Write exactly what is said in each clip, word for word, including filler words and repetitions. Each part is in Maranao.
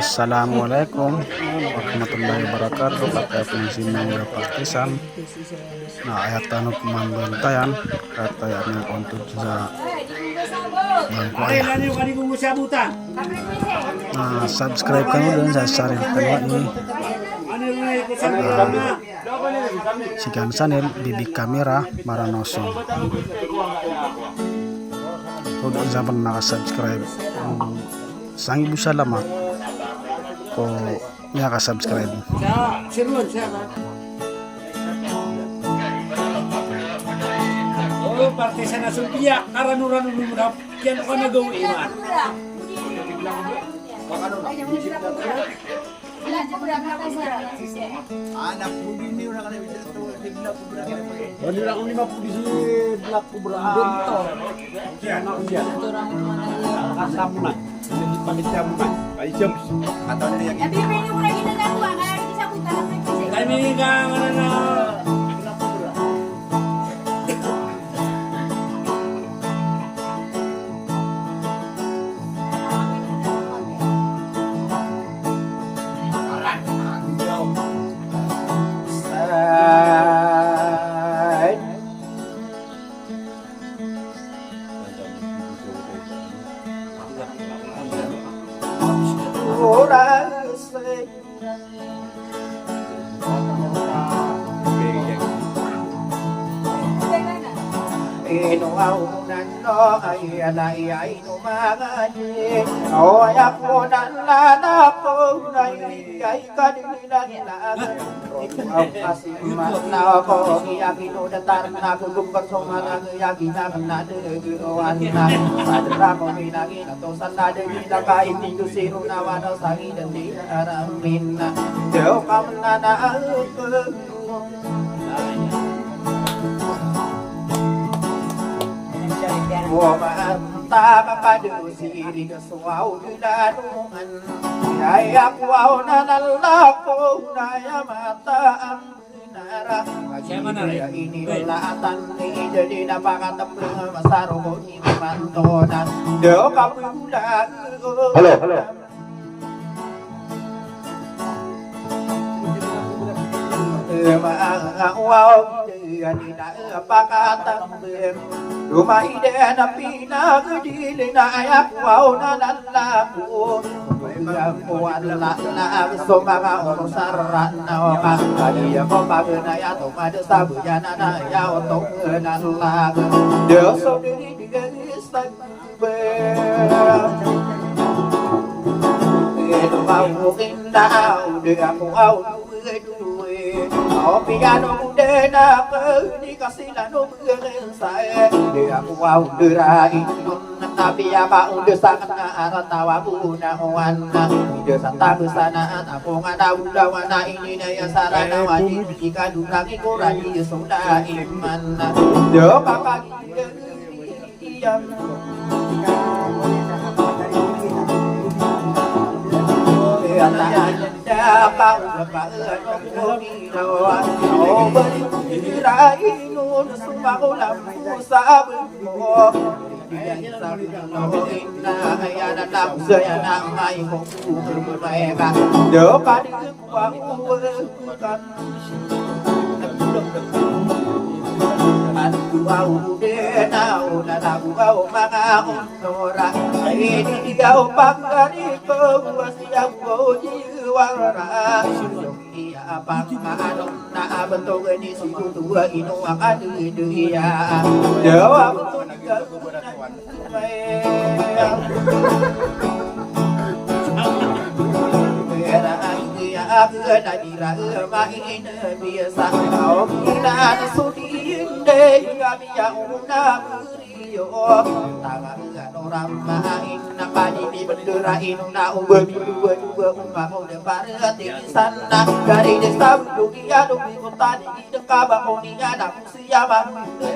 Assalamualaikum warahmatullahi wabarakatuh. Kataya pn sii manga partisan na aya tano pman bantayan, kataya na kontod sa bangko aya. Na subscribe kano dn sa sarili tano ini. Na sii ko channel Bibi Camera Maranaw Song. Ko da sa pn nakasubscribe, sangibo salamat ko miyakasubscribe. Sa, sirwan, sa, ba? O, partisan a so biya, karano-rano, kiyan ko na gawii man. Anak ko din, ora ka na bisa to, di Black Cobra. Wala ako lima puluh di si Black Cobra. Anak ko diyan. Kasamunan. Hindi pa kita munan. Ay, siyam. Kataon na yan. Kami nga, ano na. Ino aw nan no ay alay ay no mangani. O aya ko nan na na ko na ay ay kadili na na. Aw kasi mana ko iya kino datar na ko gumbar so mana iya kina na de wan na. Sadra ko minagi na to sanda de na ka iti do siro na wana sagi dan di aramin na. Do ka mana na ko. Wa ma anta ka kadu siri ka suwaw di danuan. Ya, ya, kuwaw na nalako na ya mata ang nara. Siya man, Nara. Ya, ini latan ni jadi na pakatembeng masaro ko ni mantonan. Do ka pula. Hello, hello. Ema, ah, ah, wow, ya, ni na, eh, pakatang, em. Luma ide na pinagdili na ayak, wow, na lalaku. Ema, wow, na, na, so manga oros aran na, oh, ka, kadi ako pag na ya, to, mada sabu ya, na, na, ya, oto, na, lalaku. Yo, so, dili, dili, sa, Iyam. Iyam. Ora, ini dia pangkari ko, wasiya ko jiwara. Iya, pangkano na abento gani si kutuwa ino akadi iya. Jawa ko tiga. Era iya, aku na dira, main biasa. Kau ina sudin de, kami ya una. Iyo, taga nga norama ina kadi di bendera ino na uba di dua dua uma ko de parati di sana. Dari desa Bulugia do di kota di deka ba ko ni ana kusiya ba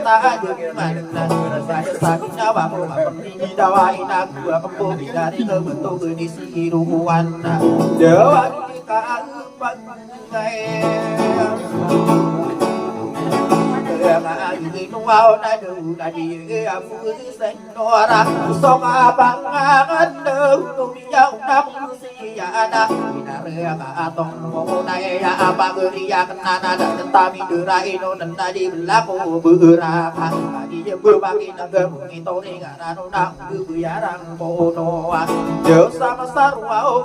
ta ada di mana. Saya sakina ba ko ba di dawa ina gua kembo di dari ke betul di si iruan. Jawa di ka pag Paw na daw na di a buwisan nora, so kapangangan daw no miyaw na kusiya na. Inareka a tongko na iya a pagariya kena na da tami dera ino na di belako beraka. Kagi iya bebaki na gabungi tori ngarano na bebeyaran kono a. Daw sa masarwa o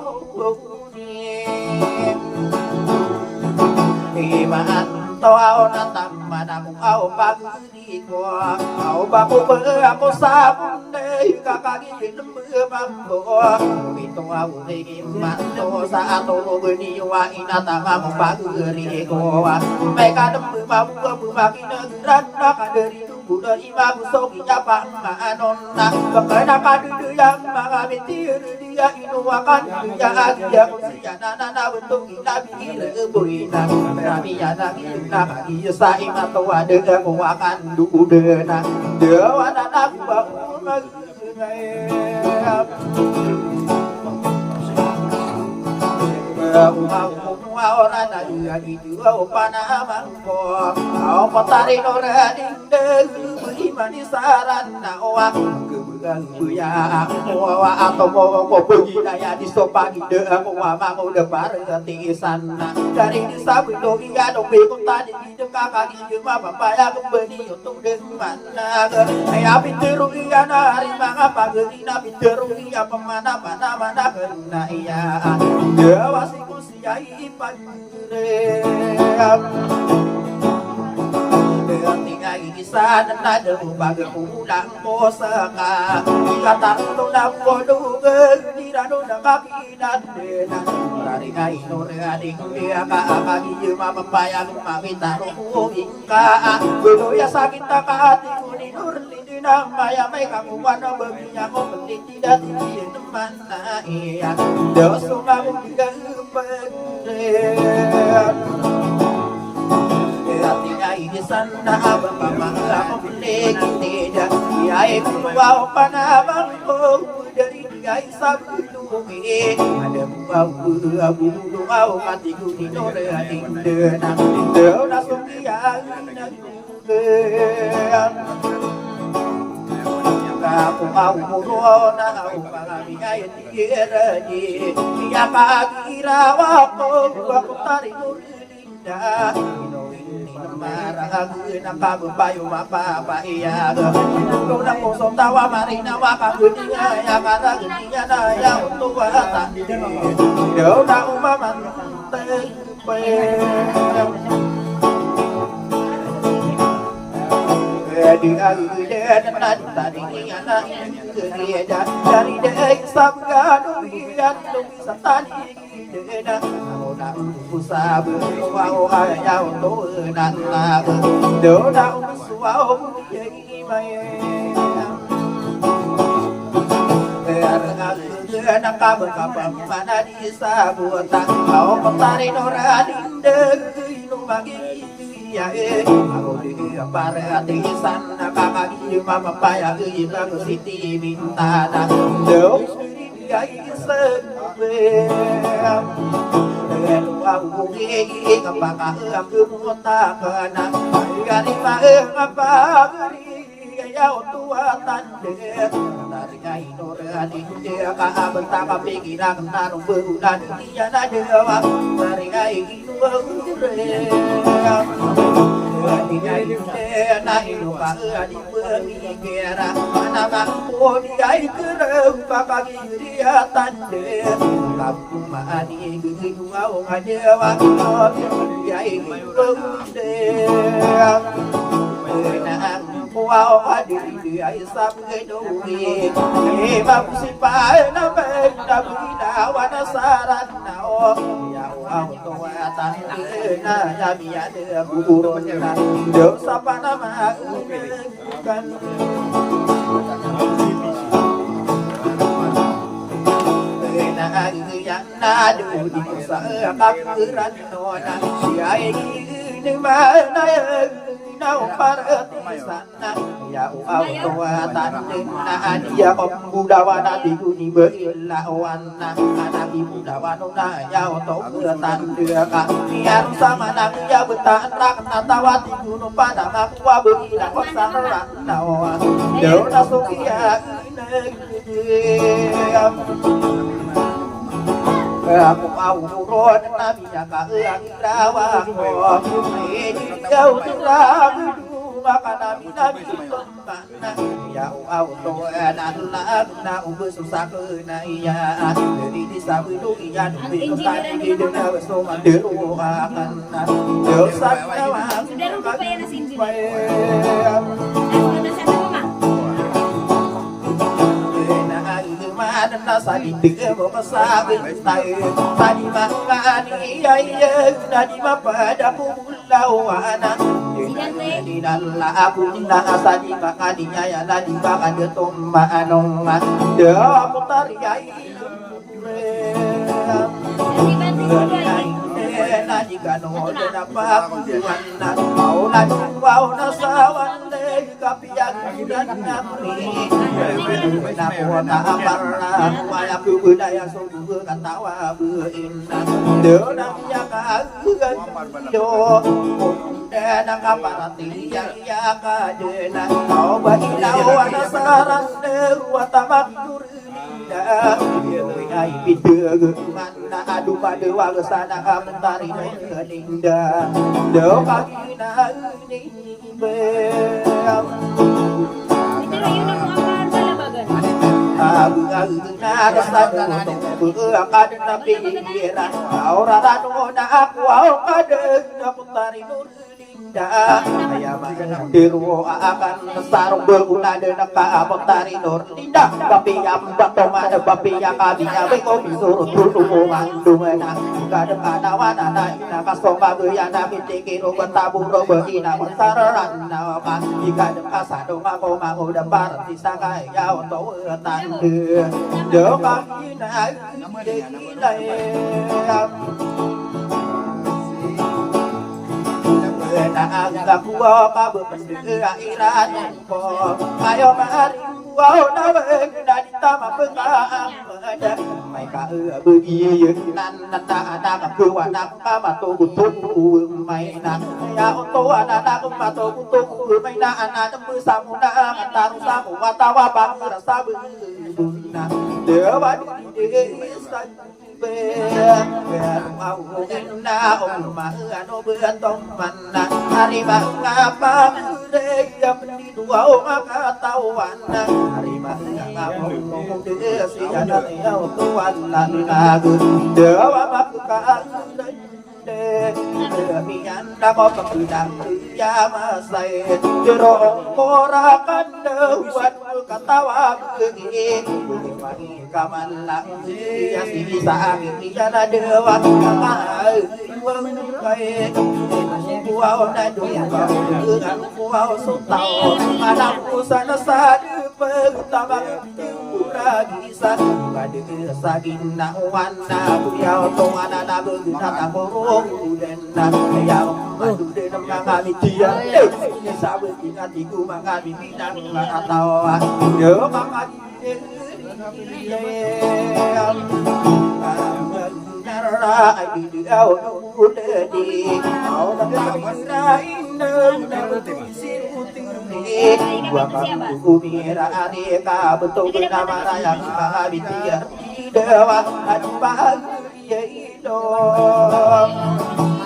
Imanto aw na taman ako aw pagari ko, aw ba ko ba ako sa bunday ka kagi nembe mambo. Ito aw imanto sa ato beniyo a inatama ko pagari ko. May ka nembe mambo, bumaki na geran na kadari Kuda imago so kiyapamaanon na, kepena kadedeyang manga mitir diya ino akan diya agiya ko siya na na na beto ina bigire boy na. Kami ya na giyo na kagiya sa imato ade ko akan dude na. Dewa na na kuwa umag Dari di sabdo iya dong bikong tadi di dengka kagi di mapapaya kembali untuk dengman. Aya pitharo iyan a ari manga pagari na pitharo iyan pemana-mana-mana kena iya. Dewa si kusiya i pagari. Tingay isa na na daw baga kulang ko saka. Katarto na ko do gani rano na kakinan dena. Dari ay no re adi kuya ka akagi mapapaya kumawita ro ko ingka. Gulo ya sakit ka ati ko ni Nurli. Di na maya may kakuwan o bagi niya ko, pagdi di dati di naman na iya. Daw sumabog di ka pagre. Ati ay di sana abang pamangla ko, pagdi di da. Iya ay kuwa o panabang ko, dari di ay sabdo ko, eh. Ada buwa, buwa, buwa, buwa, kati ko di nore, ati ko dena. Daw na sumiya, ina. Ako aw korona aw pangami ay tirani. Iya kagira wako, wako tari ko linda. Ino ini marag na kababayo mapapaiya. Ino na ko so tawa marina waka gudinga ya marag niya na ya utuwa tandi. Ino na umamantay. Iya, eh, ako di para ati san na kakagi mamapaya, eh, iba ko siti mintana. Daw siri di ay isan, eh, eh, luwa ko, eh, eh, kapaka, eh, ako mo takana. Ay, gani ma, eh, kapagri, eh, yaw tuwa tande. Tari ay no, eh, ati ko, eh, kaabanta kapikira, kena rong begunan, iya na dewa. Tari ay Ado sa panama, kan. Na ado di sa kakiran no na, siya ini mana Aw, para ti sana, ya, o, aw, to, a, tanda na, a, di, ya, ko, bulawan, a, di, ko, di, ba, ila, wan, na, a, na, di, bulawan, o, na, ya, o, to, ba, tanda ka. Ya, ro, sama, na, ya, ba, ta, na, na, tawa, di, ko, no, pa, na, ma, ko, wa, ba, ila, ko, sa, ra, na, wa. Ya, o, na, so, ya, ina, ya. Ako, aw, ro, na, mi, ya, ka, ya, ira, wa, ko. Ini, ya, o, ira, wa, ko, ma, ka, na, mi, na, mi, to, ma. Ya, o, aw, to, e, na, na, na, o, ba, so, sa, ka, na, iya, a, dari di sa, ba, do, iya, do, ba, so, sa, di, di, na, ba, so, ma, di, ro, a, ka, na, do, sa, na, wa, ka, di, pa, e, a. Na, a, i, ma, na, na, sa, di, di, mo, ka, sa, di, ta, e, sa, di, ma, ma, ni, iya, iya, na, di, ma, pa, da, ko, Lawana, inanay, inanla, ako, ina, asa, di ba ka, di aya, na, di ba ka, di to, maano, ma, da, ako, tari, ay, na, di ka, no, da, na, pa, ako, iwan, na, aw, na, di, aw, na, sawan, na, di ka, piyag, iwan, na, mi, na, ko, na, apar, na, ko, aya, ko, na, ya, so, ko, katawa, ba, in, na, da, na, ya, ka, Yo, na kaparati iya, iya ka dena. Aw ba ilaw a nasaran de wa tamak turina. Ay bideg man na adu ba de wa sana ka mentari no ninda. Do kagina ini be. Abu abu na rasa no to be ka dena pira. Aw rara no na aku aw ka dena Tari Nurlinda, aya ma, dero a akan sarong beuna de naka a Tari Nurlinda, bapiya mbato ma, bapiya kabiya, beko bisuro tulu ko mandung na, ika de kanawana na, ina kasonga beya na, bitiki ro betabo ro be ina, sararan na ka, ika de kasado mako, mako de parti sakaya oto tande, de kami na, Nang kakuwa ka bepende a iran ko. Kayo maring kuwa na benda di tama beka amada. May ka begi nan nata anak kuwa na kama tugu tugu may na. Ya oto anak ma tugu tugu may na anak besamuna taru samu watawa bang rasa begi buna. Dewa di desa. Ari manga pangre ya pendido aw makatawan. Ari manga pangre ya pendido aw makatawan. Dawa makakaan. Demiyan na ko pagdang ya masay. Jero korakan dawan katawa begi. Kaman lang iya si isa ang iya na dewa kamay. Iwan kay kuwaw na dewa kuwaw so taw. Anak ko sana sa dewa tamang kuragi sa. Badi sa ginawan na kuyaw to ana na begi na tamoro ulen na kuyaw. Madu de na manga mitiya. Sa begi na tigo manga mitiya na manga tawa. Yo manga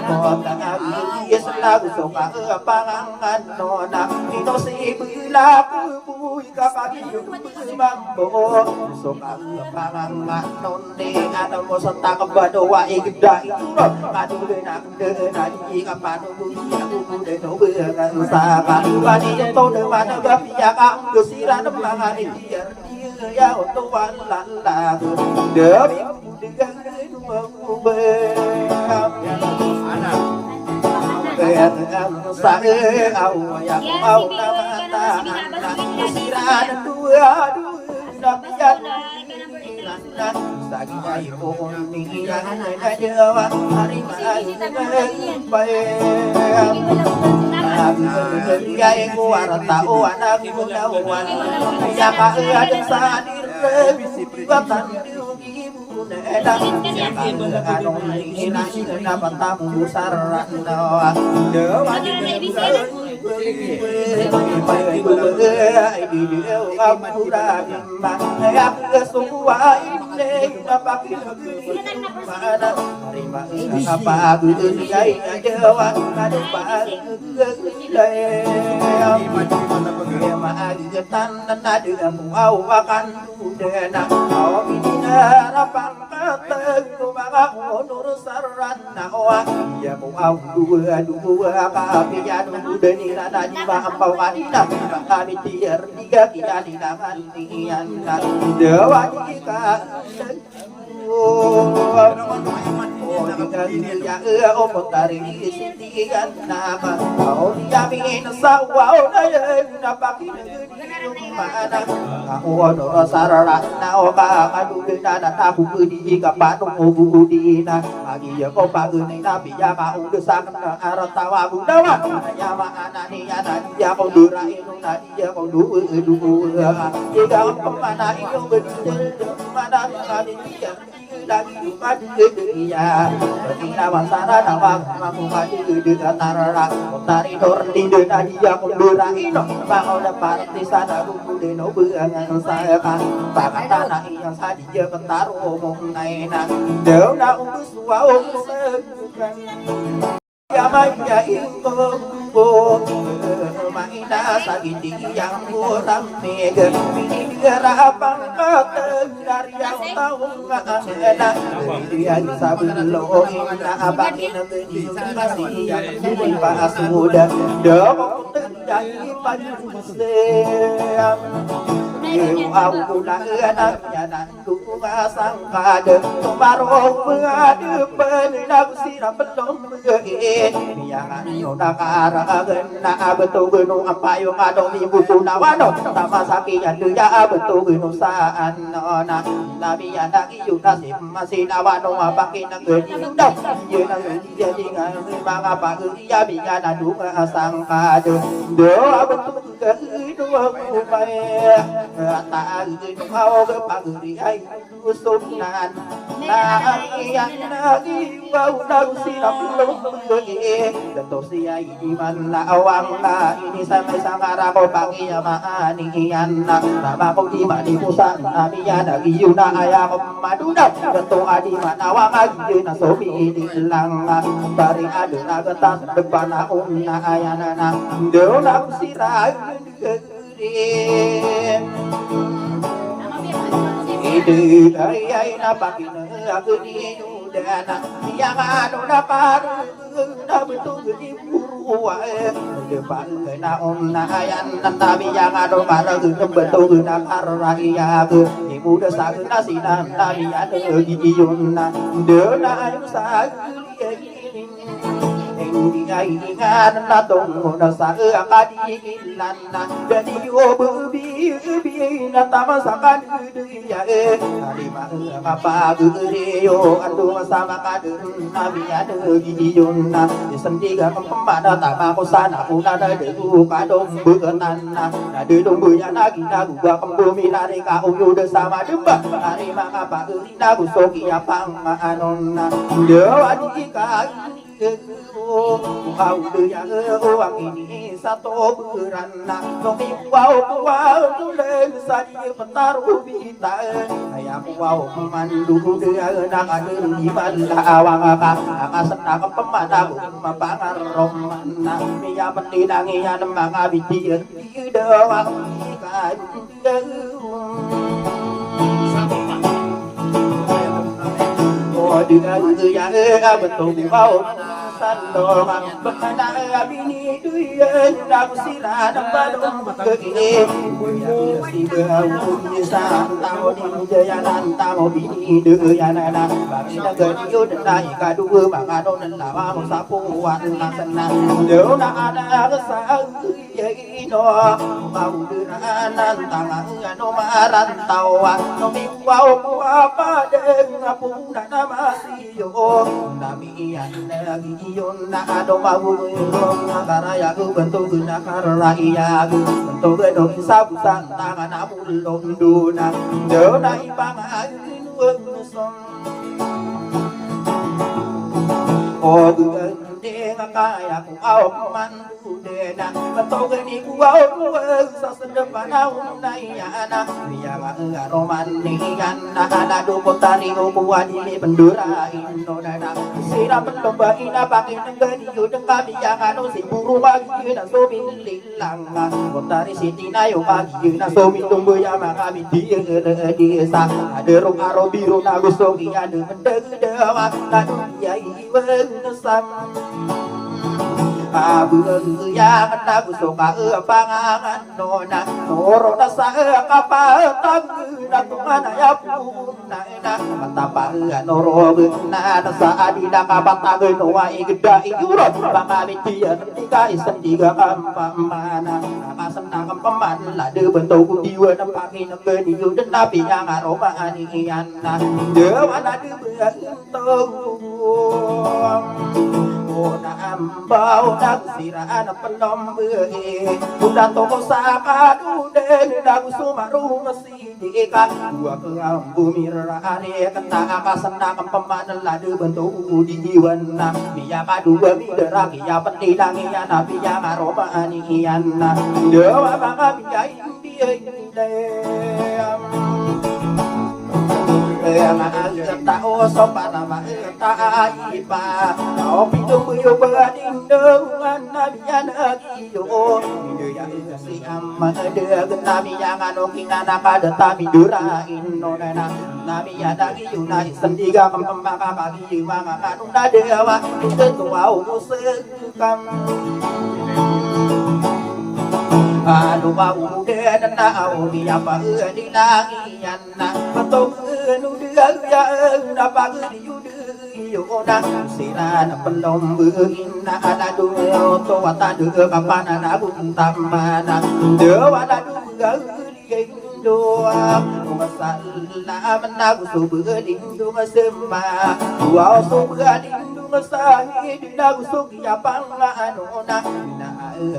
Kota Agis lagu soka pangangan nona ino si bela kubu ika kami mambo soka pangangan none ano mo sa takbado wa igda ino kadu de na de na di ka panu bu ina kubu de no beran saka bani to de mana ba piya ka gesiran mangani ya oto wala la de. Tandongan bkna a binidoyan na go siran a balong bgay. Sibaw isa taw di jayanan taw binidoyan na. Bagi na gadiyo dn na ikadowa manga doon lawa mo sapowan na sna. Doon na anak sa ino mawdiranan tanga ano marantaw. No miwaw ko a padang a puna na masi Iyo, namiyan lagi iyon na ado mawulong na karaya ko bantog na karaya ko bantog na isabusan tangan a mulong dona dona ipangayon wag musom. O gaganding kaya ko aw man Dena, bantog ni kuwaw kuwaw sa sdpan a onay ana. Miyaga nga roman iyan na ana do ko tari o kuwa di mi bndora indo dena. Sira pnlomba ina pakinenggan iyo dengka miyaga no si buru magi na so binli langa. Ko tari si tinayo magi na so mindomba ya maka mi di sa. Adero aro biro na gusto iya de mendeg dewa na dunia iwen sam. Abuyang na gusto ka pangangan nona noro na sa kapatag na tungan aya puna na matapa noro na sa adi na kapatag no wa igda iyuro pakamitiyan di ka isan di ka kampamana kasana kampaman lade bento kudiwa na pakinegen iyo den na piyang aroma aniyan na dewa na dewa Ona amba ona sira ana penombe. Ona toko saka duden dagu sumaru mesidi ka. Dua kelambu mirare kena aka sena kempeman lade bentuk udi iwan na. Miya kadua midera kiya pendilang iya na piya karoma ani iyan na. Dewa maka miya Tao so para ma tao ipa tao pito kuyo ba dindo ngan na biyan agiyo. Dindo ya si ama de gena biyan ano kinana kada tami dura indo nena. Nami ya dagi yuna sendiga kempemaka kagi manga kanu na dewa. Ketua umusek Anu ba ude na au di apa di langian na. Betul anu dia ya na pagi di ude yo na. Sira na pelom na ada dulu to wata de kapana na buntamana. De wala dulu Indo, Allahumma salli ala Muhammad, Allahumma salli ala Muhammad, Allahumma salli ala Muhammad, ya pangano na, na,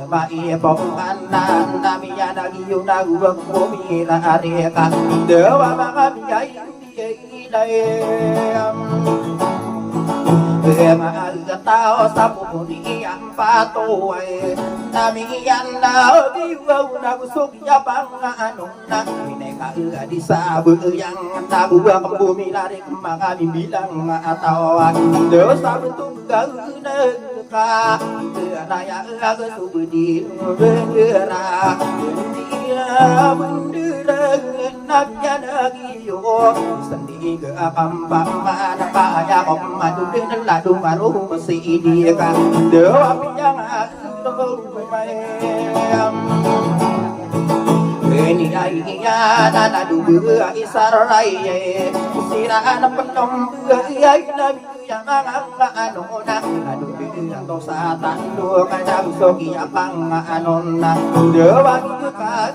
ma, i, pongana, na, mi, ya, na, gi, yu, na, gu, wa, ku, mi, ra, re, ka, de, wa, ma, ga, mi, ga, i, mi, ga, i, la, e, am. E, ma, ga, ta, o, sa, pu, ku, ni, i, am, pa, to, wa, e, na, mi, ya, na, o, bi, wa, u, na, gu, su, gi, ya, pangano na, mineka ega di sabu yang tabu ang bumi lari kemang kami bilang atawa dosa bentuk gauna ka raya ega subedi bendera dia bendera nabian agiyo sendi ga akampa mana kaya ko madu den ladu maru sidi ka dewa piang Ini ay iya na na duga isaray sira na penom ay na biya manga ano na ano biya to sa tando kada gusto kiya pang ano na dewa ka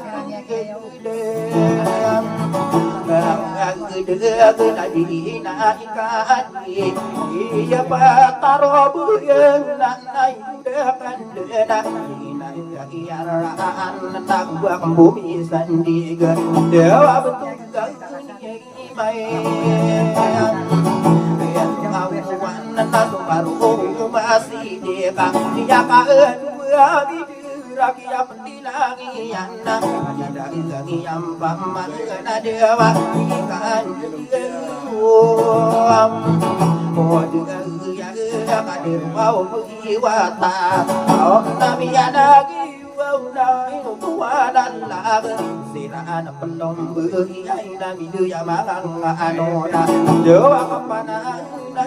Iya pa taro buyan na na Iyaraan na tagwa kambumi sandigan dewa betugan imay. Iya tumawan na tumaru masidi ka iya ka dua bidira iya pendilang iyan na pendilang iyan paman na dewa ikan iya kadir mau iwata. Om namiyan agi Wow na ino tuwa na laban sira na penombe iya ina midu ya mangang ano na dewa kapanaan na.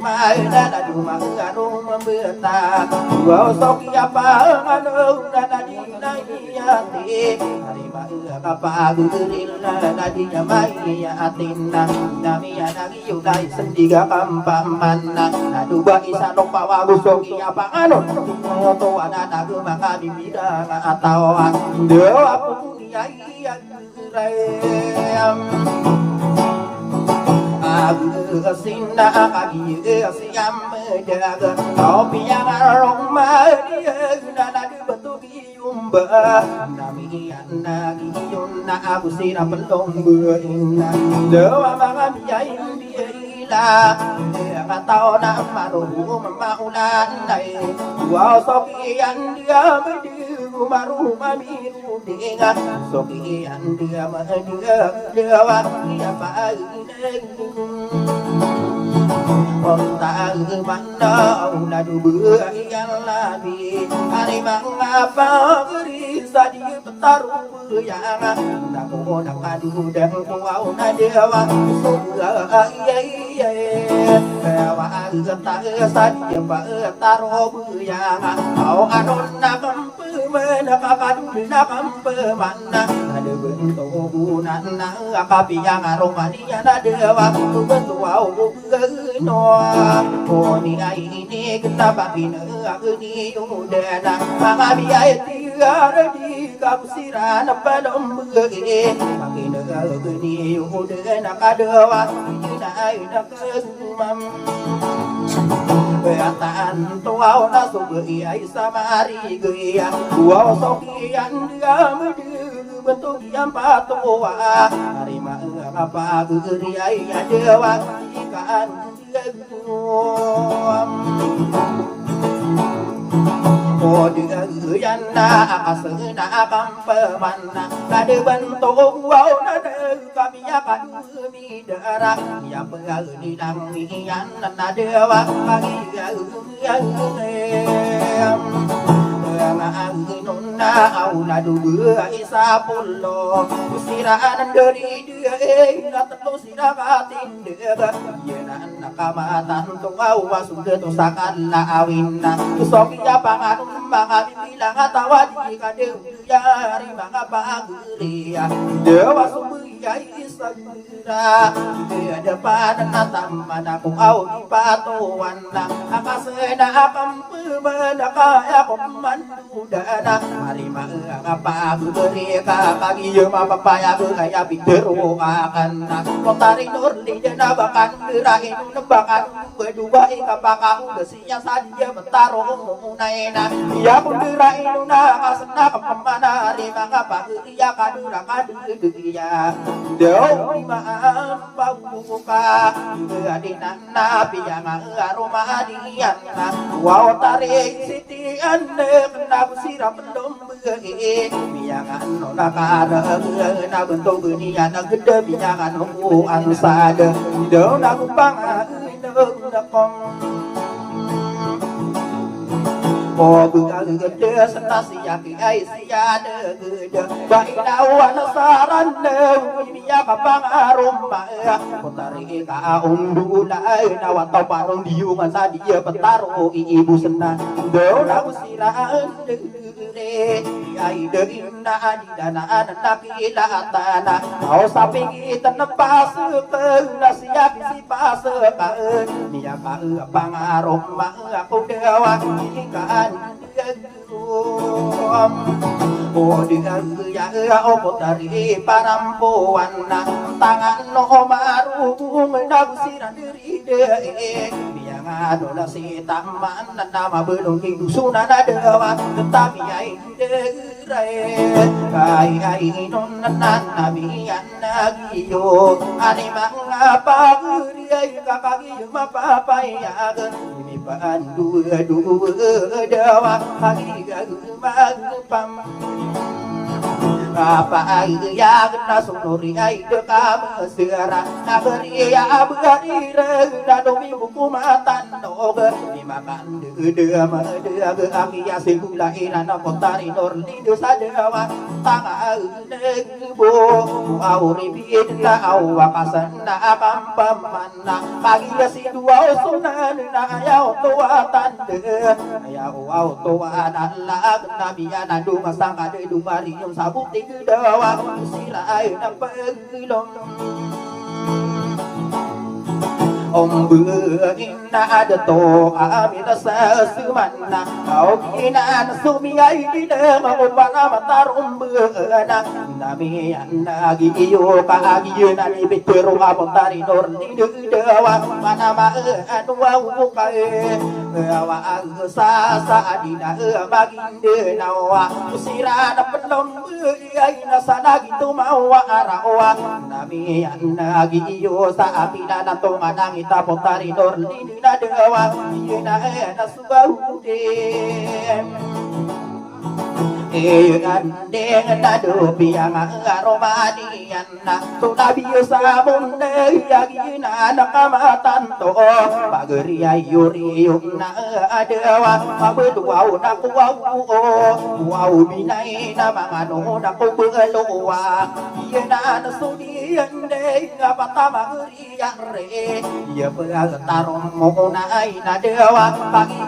Maana na duma a roma mbeta. Wow, so kiyapangano na na di na iyati. Ari maana ka paguril na na di na maiyatin na. Na miyanagi yunay sendiga kampamana. Na duba isa no pawago so kiyapangano. Oto ana na guma ka bibida nga atawa. Ndo apo niya iya. Agu sina kagi siyam daga. Aw piyang aroma diya na nagbato giyumba. Nami iya na giyon na agu sina pelong ba ina. Dawa mga biyayin biya ila. Iya kataw na maruhum maulan ay. Wow, so kiyan diya madi maruhum ami. Dinga so kiyan diya madiya diya wa diya pa ina. Onta manna na duba iyan labi. Ari manga pagri sa di petaru yang. Nako na kadu dan kuwau na diya wa so iya iya iya. Wa anta sa di petaru yang. Aw anon na pemana kakadu na pemana. Ada bentuk guna na kapiya ngaromani ya na dewa bentuk wau geno. Oni ai ini kenapa kina geni udana. Maka biya tiga di kabusiran belum begi. Makina geni udana kadewa ina ina. Umam. Beataan tuaw na sugu iyai samari gaya. Uaw sokiyan diya medi bentuk iyam patuwa. Ari ma engga kapageri aya dewa ikaan diya. Umam. Kodi gaya na akasena akampeman na kade bentuk uaw na de kami akan. Dara iya pegawai di langiyan na dewa pagi iya. Nga anginon na aw na duga isa polo siraan dari dia na telo sira katindega. Iya na nakamatan to aw wasunda to sakala awin na so kiya panganun manga bibilang atawa di kade. Yari manga pageriya dewa subuya isagera. Iya depan na taman ako aw ipatuan na akasena akampeman akaya koman dudana. Ari manga pageri ka kagiya mapapaya gaya pitero akan na kotari norli dana bakan dera inu na bakan beduba ika paka uda siya sadiya betaro. Naina iya kundera ino na kasena kepemana ari manga pageriya kadura kaderiya. Daw di maam pabuka. Adina na piyanga aroma adiyan na waw tari sitian na busira pelom begi. Piyanga no na kara na bentuk beniyan na gede piyanga no kuan sada. Daw na gupang ino na kom. O bengkal gede sena siya ki ai siya de gede. Ba inawan saran de ini ya kapang aroma. Kotari ka undula na wataw parong diyungan sa diya petaro i ibu sena. Daw na usiraan de gede. Ai de ina adi. Danaan na kilatana aw saping iten na paseken na siya kisipaseka. Miyaka pangaroma ako dewa ikaan. O di ya o kotari parampuan na tangan no marung na gusiran diri de. Miyangano na si taman na mabelong di dusunan na dewa tetapi ay. Ay, ay, inon na nanabi yan na giyo. Ani manga pageri ay kakagiyo mapapayag. Ini paan duwa, duwa, dawa, kagiya magpam. Kapaayag na sonori ay de ka mesera. Na beriya a beriren na domi buku matan nog. Di makan de de ma de ag aki ya segula iran a potari nor lido sa dewa. Tanga ag bo. Aw ribid na aw wakasan na akam paman. Na kagiya si dowa o sonan na aya oto a tanda, aya oto a lalag na biya na doma sangkad a doma riyon sa botig a dawa sira ay na pagilom. Ombo ina adato amin sa seman na aw ina na sumiyay di na mangopana matarombo na. Namiyan na agi iyo ka agi na di bitero a potari nor di de dawa mana ma ano wa ukae. Awa ag sa sa adi na maginde na wa sira na pelom ay na sa lagi tumawa arawa. Namiyan na agi iyo sa apina na tonga nangita potari nor di na dawa iyo na na subaw de. Iyo na deng na do piyang aromaniyan. Na, to na biyo sa bonday agi na na kamatanto. Pagari ay yori yo na adawa. Pabdo aw na ko aw o. Aw binay na mangano na ko balowa. Iya na na sodiyan day nga patamagari yare. Iya pagtarom mo na ay na dawa. Pagi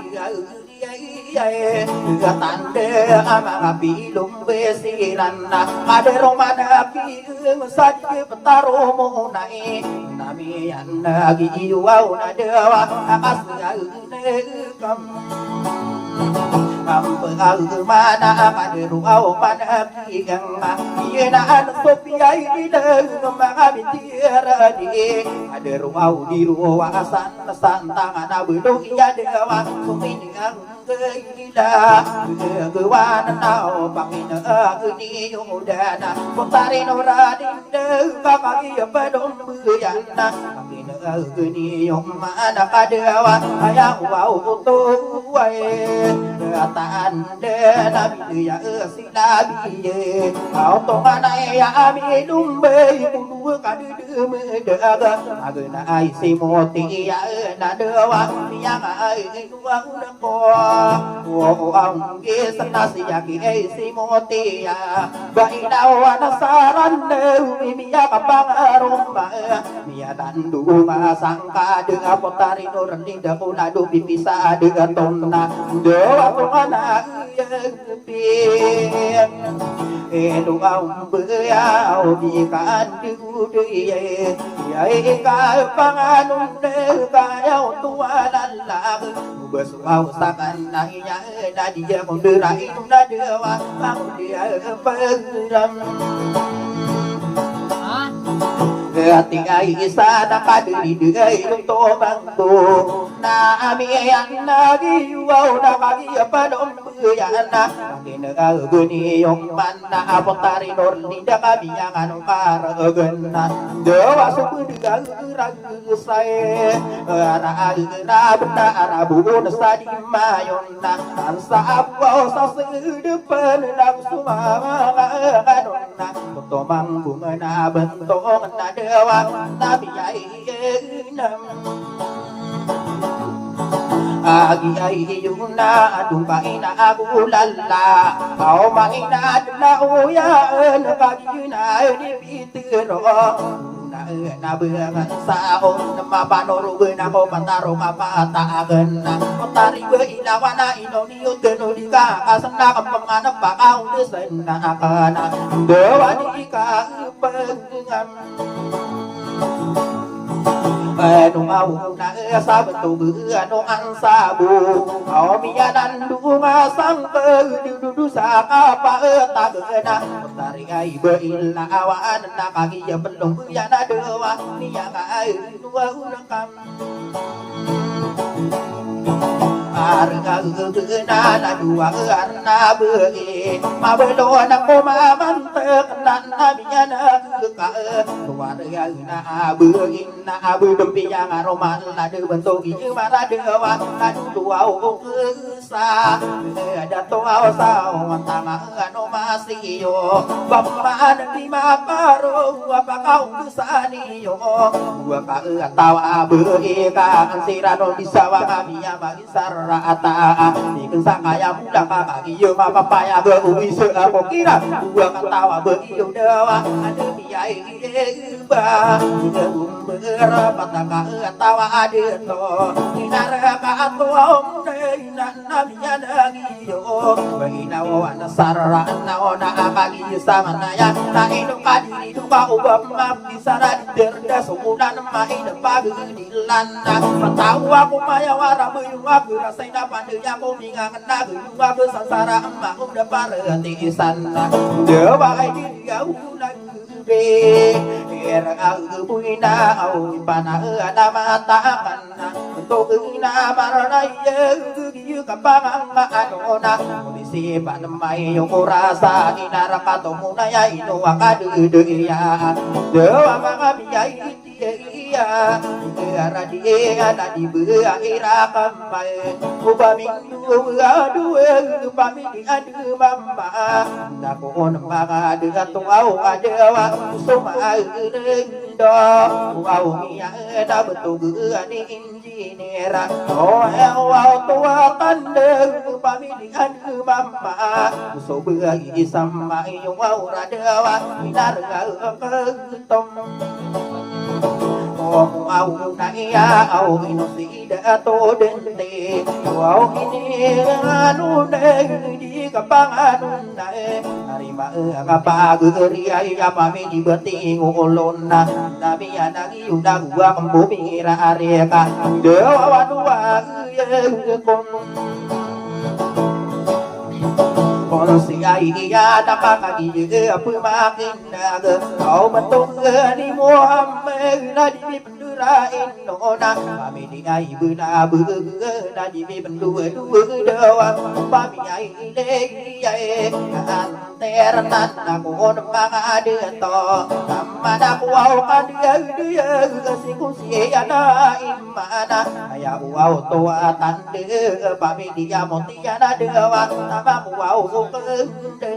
Tanda a manga pilong besiran na kadero mana pi sa di petaro mo na i namiyan na agi iwaw na dawa akas na kam. Ampe ag mana kadero aw mana pi ang ma iyan an sopi ay di na manga bitira di kadero aw di ruwa asan. Santangan a belo iya dawa sumining ang kaila. Gawan na o pangina agni yodana. Putarin o radin da kakagi a padombuyan na. Pangina agni yomana kadawa. Aya wa uto wa e. Kataan da na biya si Labiye, aw tonganay a ami lumbay, kunu ka dede medaga, agna ay simoti iya na dawa, miyanga ay inuwa ko. O, o, ang gisna siyaki ay simoti iya, ba inawa na saran na, miyaka pangaroma. Miyatandu nga sangkad a potari no rendi da ko na do pipisa da tonna. Dawa ko nga na iya pin. Eno ang baya o di ka andi ude iya. Iya ika panganong de kaya o tuwa lalag. Ubas wow sakan na iya na diya kondera ino na dawa. Ang diya pagram. Ati ay isa na kadiri di ay luto bangko. Na ami ayan na giwaw na kagi a panombo yan na. Kinagaguni yung man na apotari nor ninda kami yang anong karagan na. Dawa subudi agurag say. Ara agurab na arabuon sa di mayon na. Ansa abuaw sa sedepen na sumama nga anon. Na, koto mangbong na bentong na dawa, na biyai nam. Agi ay iyo na adong ka ina ago lala, aw ma ina adna uyaan, kagi na di pitero. Na, na bengan saon, na mapanoro na ko pataro ka pataagan na. Tari ba ilawan na ino Iyo teno di ka kasna ka pangana pa ka undesen na akana. Dawa di ka pengam. Eno aw na sabto be ano ang sabo. Aw miyanan dunga sangke dududu sa ka pa tagena. Tari ay be ila awan na kagiya pelong buyana dawa. Niya ka ay nuwa ulangkam. Arga gena na duwa arna begi. Mabelo na ko mamantek na na miya na ka. Duwa arga na begi na abu dempi yang aroman na de bentogi maradawa na duwa o. Sa, eh, dato aw sa, o tanga, eh, ano masiyo. Ba man di makaro, wa pakaundusan iyo. Wa ka, eh, tawa, eh, ka, an siran o bisa wa kami ya magi sarata. Ikan sa kaya muda ka, kagi iyo mapapaya, ba uwi sa ako kira. Wa ka tawa, ba iyo dawa, ano miyay, eh, ba. Ina umber, pataka, eh, tawa, eh, to. Inara ka ato, om, eh, ina. Na miyan a giyo, ba ina o ana sarara na o na a kagi samanaya, na ino kadiri do ka o ba mabisara di derda so unan ma ina pagdilan na. Matawa ko maya wara ba iyo a gerasay na pandaya ko mingangen na giyo a ba sasara ma o da paratisan na. Dawa ay di diya unan. Be, era aw buina aw ipana ana mata akan na. Togina marana iya giya kapanganga ano na. Polisi panamay yung orasa inara katomuna ya ino akadede iya. Dawa manga biyay iya. Era di iya na di ba ira kamay. Ubamindu aduwe pamili adu mama. Nako on manga de ato aw adawa. Soma ado. Aw iya na betog ani injinera. O aw to atande pamili adu mama. So bagi sama iyo aw radawa. Inarga ketom. O aw na iya aw ino si ida ato dente. Aw ini anu na di kapanganu na. Ari ma kapagari ay apami di bati ngolon na. Nami anagi unagu akam bumira areka. Dawa duwa iya kon. Kon si ay iya na kakagi pemakin. Aw matong ni Muhammad na di mipendurain nona. Pamili ay bena bege na di mipendua-dua dawa. Pami ay ilay ay anter nan ako on manga deto. Tama na ko aw kadiya-diya kasi ko siya na imana. Aya ko aw to atande pamili ya mo tiya na dawa. Tama ko aw ko kende.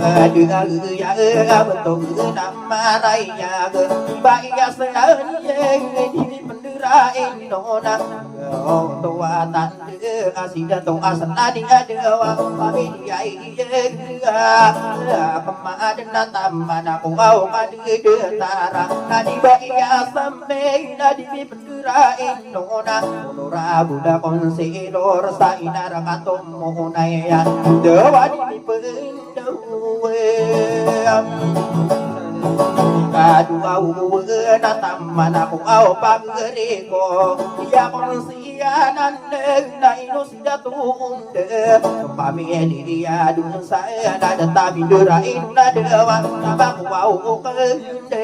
Adu agu ya abu to na marai ya ge. Ba iya sa ya ni ye ni pendera ino na. O to atan de asida to asan adi adawa. Pamili ay iya. Kema aden na tama na ko aw kadi de tara. Nadi ba iya sampai nadi mi Dirain nona, onora buda konsilor sa inara katom mo onaya. Dawa di mi pendawe. Kaduwa uwe na tama na ko aw pagari ko. Iya konsiyanan na ino si datu unde. Pamili iya dun sa na data mi dirain na dawa. Tama ko aw ko kende.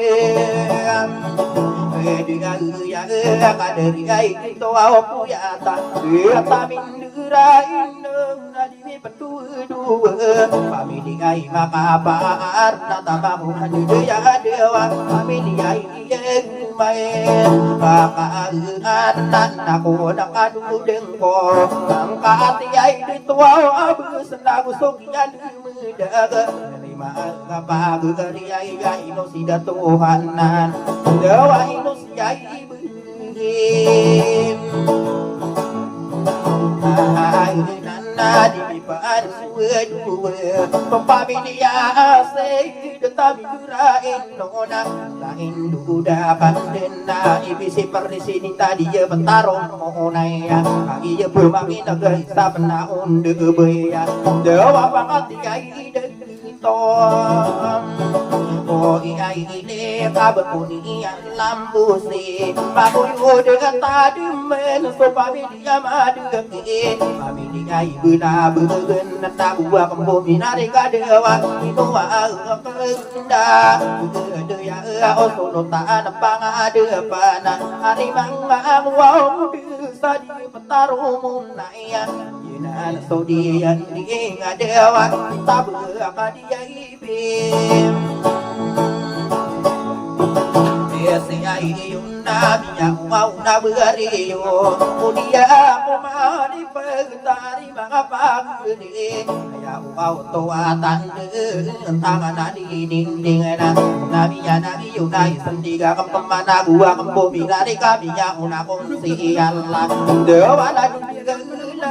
Pwede nga iya kadari ay ito aw kuyata. Iya pamindira ino na di mi penduwe-duwe. Paminding ay makapaar na tama ko na di iya dewa. Paminding ay iya may pakaanan na ko na kadudeng ko. Ang kaati ay dito aw abes na gusto kiyan medag. Maagapagagari ay ino si datohanan. Dawa ino si ay ibigin. Ay nana di mi paan suwe duwe. Pamilya asay datami durain nona. Lain duda kanden na ibisi perisi ni tadi ya bentarong monaya. Kagi ya pemangin aga isa penaon de beya. Dawa pangati ay de Tom. O iyai ini kabekuni iyan lambusi. Pakuyu de tademen so pamilya madeki. Pamilya ibena begen na tabuwa kembo minari kadewa. Inuwa agenda. Gede ya osono taan pangadepan. Ari manga amuwa omde sadi petarumun na iyan. Inan so diyan di ngadewa. Tabeka diya ibim. Isi Aya iyon na miyaomaw na bariyo, odi ako manipagtari manga pagdili. Aya omaw to a tandaan tangan a dininding na, na miyanang iyo na isendig a kempemanago a kembo minari kami a ona kon si Allah. Dawa na dininding na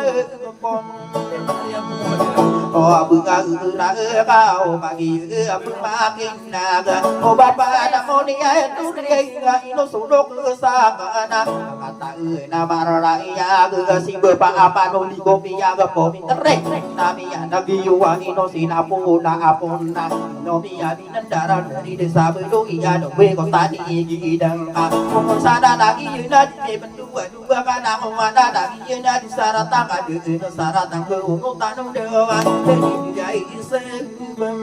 O bengka gera ka o kagi pemakinag. O bapa na moni ay turi nga ino sodok sakana. Kata na maraya ga si bapa apa no di kopi ya ga pomi tere. Nami ya nagi yuwa ino sinapo na apon na. Ino miya binandaran dari desa bedo iya no we kota di igi idang ka. Kung sana lagi yun na di Dua-dua ka na ko mana na iya na di saratang ka di ino saratang ko uno tanong dawa. Jadi dia isebem.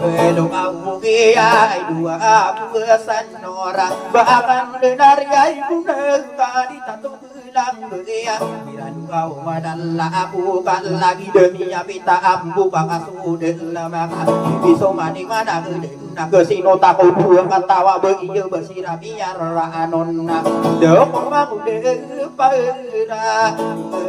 Elo awu iya ay dua awu sanora. Bahkan denari ay guna ka di tato bilang iya. Biran ka o madalla aku ka lagi demi ya pita ambu ka kasudel na maka. Biso mani mana gede. Na kesino tako dua katawa ba iya ba sira miyaraan on na. Doko mangude paera.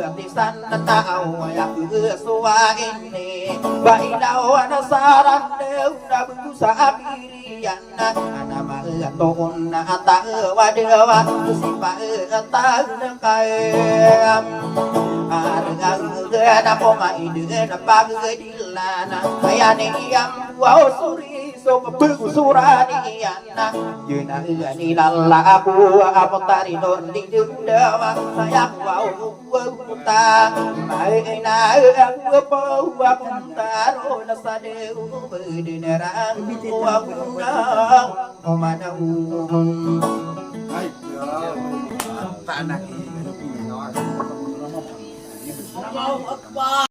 Atisan na tao ya kesuwa ini. Ba ilaw na saran de na begusa abiriyan na. Ana ma toon na atawa dewa. Sipa taon kaya. Arga na koma ide na pagdilana. Kaya ni iyam wa usuri. So pagsuran iyan na. Yun ang ilan ako a putari nor di dun dawa. Saya ko a uwa uta. May na ako pa uwa kuntaro na sa de uwa dinarang uwa kuna. O mana uwa. Ay, tanak.